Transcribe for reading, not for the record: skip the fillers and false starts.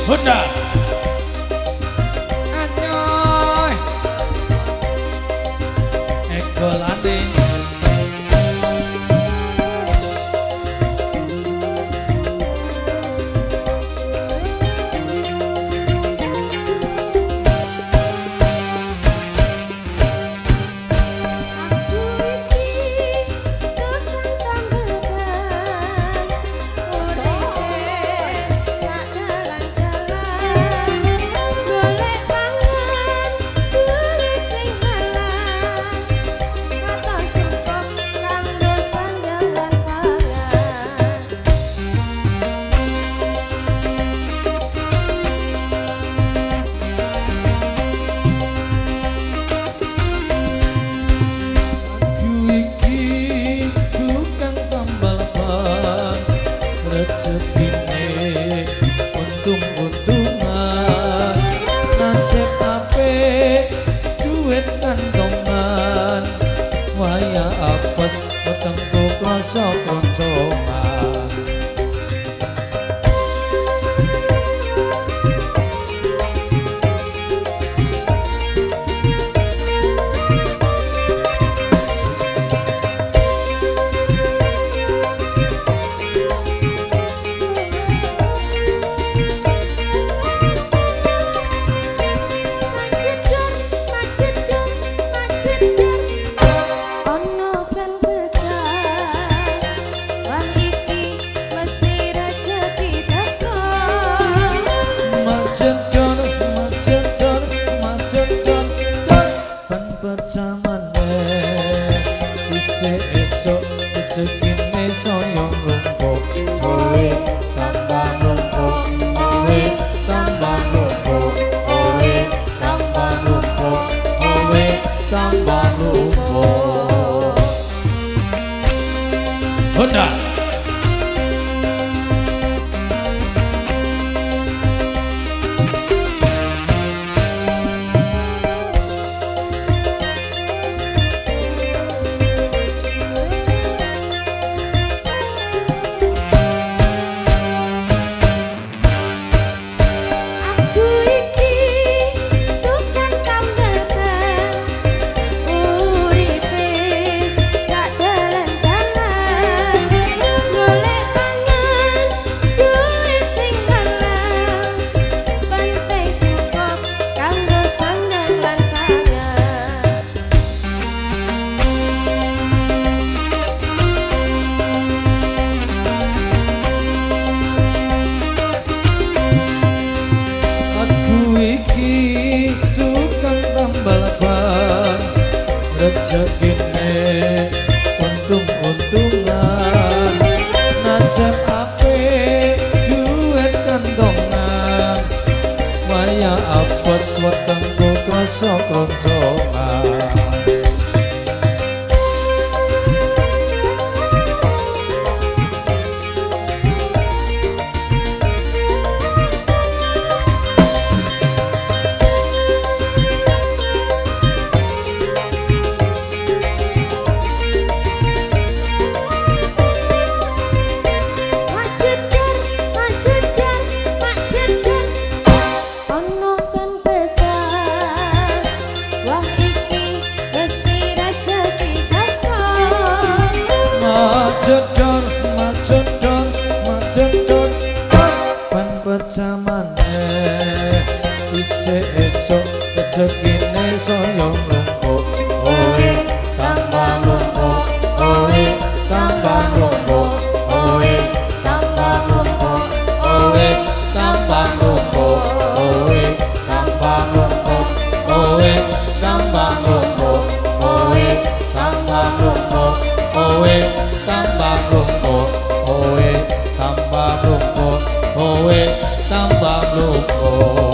Honda. Anyoy. Egolane. Aku iki tukang tambal ban, uripe sak dalan-dalan, golek pangan duit sing halal, katon cukup kanggo sandang lan pangan. Aku iki tukang tambal ban, rezekine untung-untungan, nasib apik duit kantongan, wayah apes wetengku krasa kroncongan. Majedor, majedor, majedor, ono ban pecah. Wah iki mesti rejeki teko. Majedor, majedor, majedor, dor, ban pecah maneh, isih esuk rezekine saya mlumpuk. Kowe tambah mlumpuk, kowe tambah mlumpuk, kowe tambah mlumpuk, kowe tambah mlumpuk. Honda. Aku iki tukang tambal ban, uripe sak dalan-dalan, golek pangan duit sing halal, penting cukup kanggo sandang lan pangan. Aku iki tukang tambal ban, rezekine untung-untungan, nasib apik duit kantongan, wayah apes wetengku krasa kroncongan. Majedar, majedar, majedar, ono ban pecah. Wah iki mesti rejeki teko. Majedor, majedor, majedor, dor, ban pecah maneh, isih esuk rezekine saya mlumpuk. Kowe tambah mlumpuk, kowe tambah mlumpuk, kowe tambah mlumpuk, kowe tambah mlumpuk, kowe tambah mlumpuk, kowe tambah mlumpuk, kowe tambah mlumpuk, kowe tambah mlumpuk, kowe tambah mlumpuk, kowe tambah mlumpuk.